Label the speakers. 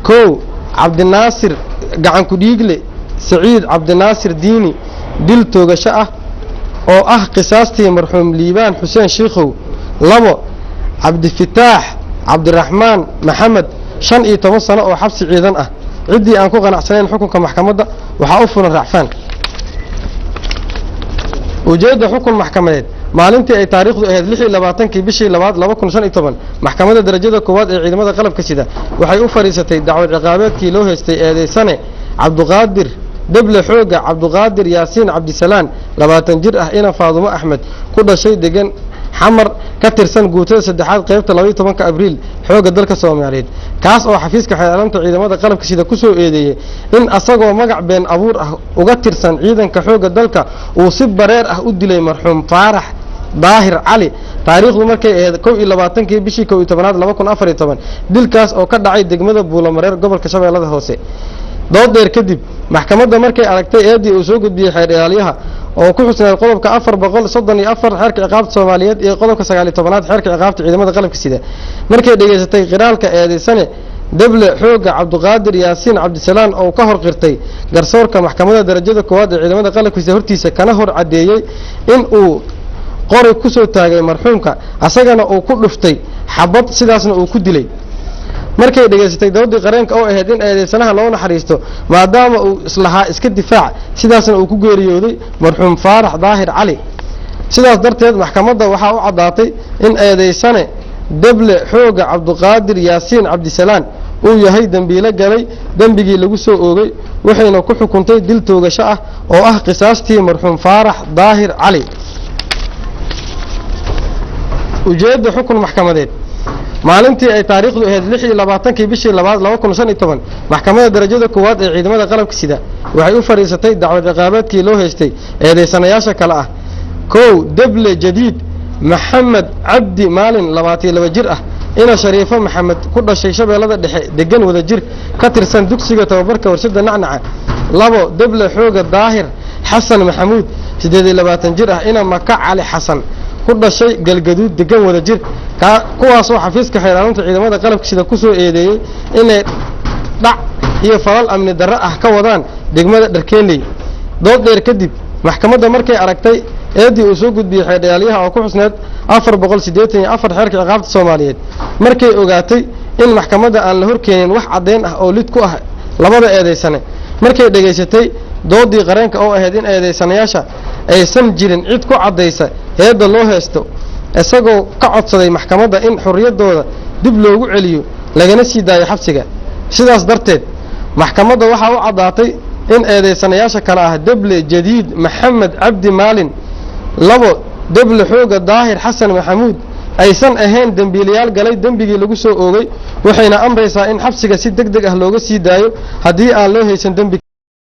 Speaker 1: Kow, Cabdinaasir gacanku dhiigle Saciid Cabdinaasir Diini, dil toogasho ah oo ah qisaastii marxuum Liibaan Xuseen Shiikhow. Labo, Cabdifataax Cabdiraxmaan Maxamed, 15 sano oo xabsi ciidan ah. Ciddii aan ku qanacsanayn xukunka maxkamadda waxaa u fulan racfaan. Ujeedda xukun maxkamadeed. Maalintii ay taariikhdu ahayd 26-kii bishii labaad 2015, Maxkamadda Darajada Koowaad ee Ciidamada Qalabka Sida waxay u fadhiisatay dacwad ciqaabeedkii loo haystay eedeysane Cabduqaadir Deble Xooga Cabduqaadir Yaasiin Cabdisalaan, 20 jir ah, ina Faadumo Axmed, ku dhashay degan Xamar, ka tirsan guutada saddexaad qaybta 12-ka Abriil Xoogga Dalka Soomaaliyeed, kaas oo xafiiska xeelanta ciidamada qalabka sida ku soo eedeeyey in asagoo magac been abuur ah uga tirsan ciidanka xoogga dalka uu si bareer ah u dilay marxuum Faarax Daahir Cali, taariikhdu markay ahayd 21-kii bishii 11-aad 2014, dilkaas oo ka dhacay degmada Buulamareer, gobolka Shabeellada Hoose. Dood dheer kadib, maxkamadda markay aragtay eedii uu soo gudbiyey xeer ilaalyaha oo ku xusnayd qodobka 434 Xeerka Ciqaabta Soomaaliyeed iyo qodobka 19-aad Xeerka Ciqaabta Ciidamada Qalabka Sida, markay dhegaysatay qiraalka eedeysane Deble Xooga Cabduqaadir Yaasiin Cabdisalaan oo ka hor qirtay garsoorka Maxkamadda Darajada Koowaad ee Ciidamada Qalabka Sida hortiisa, kana hor caddeeyey in uu qori ku soo taagay marxuumka, asagana uu ku dhuftay xabad, sidaasna uu ku dilay. Markay dhegaysatay doodii qareenka oo ahayd in eedeysanaha loo naxariisto maadaama uu islahaa iska difaac, sidaasna uu ku geeriyooday marxuum Faarax Daahir Cali, sidaas darteed maxkamadda waxaa u caddaatay in eedeysane Deble Xooga Cabduqaadir Yaasiin Cabdisalaan uu yahay dembiilo galay dembigii lagu soo oogay, waxayna ku xukuntay dil toogasho ah oo ah qisaastii marxuum Faarax Daahir Cali. Ujeedda xukun maxkamadeed. Maalintii ay taariikhdu ahayd 26-kii bishii labaad 2015, Maxkamadda Darajada Koowaad ee Ciidamada Qalabka Sida waxay u fadhiisatay dacwad ciqaabeedkii loo haystay eedeysanayaasha kale ah: kow, Deble Jadiid Maxamed Cabdi Maalin, 22 jir ah, ina Shariifo Maxamed, ku dhashay Shabeellada Dhexe, degan Wadajir, ka tirsan dugsiga tababarka warshada Nacnaca. Labo, Deble Xooga Daahir Xasan Maxamuud, 28 jir ah, ina Maka Cali Xasan, ku dhashay Galgaduud, degan Wadajir, kuwaasoo xafiiska xeeraalinta ciidamada qalabka sida ku soo eedeeyey inay dhac iyo falal amni darro ah ka wadaan degmada Dharkeenley. Dood dheer kadib, maxkamadda markay aragtay eeddii uu soo gudbiyey xeerdhaalyaha oo ku xusneed 484 Xeerka Ciqaabta Soomaaliyeed, markay ogaatay in maxkamadda aan la horkeenin wax caddayn ah oo lid ku ah labada eedeysane, markay dhegaysatay doodii qareenka oo ahayd in eedeysanayaasha aysan jirin cid ku caddaysa eedda loo haysto, isagoo ka codsaday maxkamadda in xorriyaddooda dib loogu celiyo lagana sii daayo xabsiga, sidaas darteed maxkamadda waxaa u caddaatay in eedeysanayaasha kale ah Deble Jadiid Maxamed Cabdi Maalin, labo, Deble Xooga Daahir Xasan Maxamuud aysan ahayn dembiilayaal galay dembigii lagu soo oogay, waxayna amraysaa in xabsiga si deg deg ah looga sii daayo haddii aan loo haysan dembi.